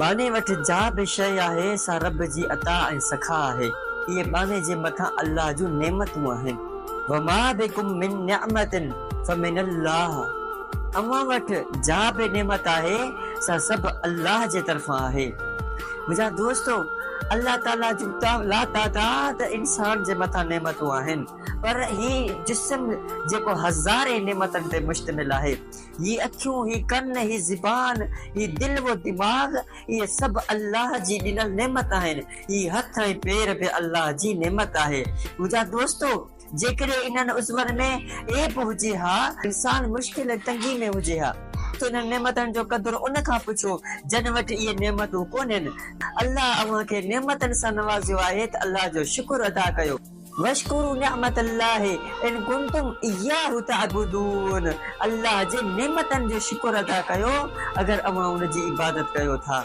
ٻانهي وٽ جا به شيء آهي سا رب جي عطا ۽ سخا آهي. اهي ٻانهي جي مٿان الله جون نعمتون آهن. وما بڪم من نعمة فمن الله اوهان وٽ جا به نعمت آهي سا سڀ الله جي طرفان آهي. منهنجا دوستو! الله تعاليٰ جون لاتعداد انسان جي مٿان نعمتون آهن پر هي جسم جيڪو هزارين نعمتن تي مشتمل آهي. هي اکيون، هي ڪن، هي زبان، هي دل و دماغ، اهي سڀ الله جي ڏنل نعمت آهن. هي هٿ ۽ پير به الله جي نعمت آهي. منهنجا دوستو! جيڪڏهن انهن عضون ۾ عيب هجي ها، انسان مشڪل ۽ تنگي ۾ هجي ها ته انهن نعمتن جو قدر ان کان پڇو جن وٽ اهي نعمتون ڪونهن. الله اوهان کي نعمتن سان نوازيو آهي ته الله جو شڪر ادا ڪيو. واشڪروا نعمت الله ان ڪنتم اياه تعبدون الله جي نعمتن جو شڪر ادا ڪيو اگر اوهان ان جي عبادت ڪيو ٿا.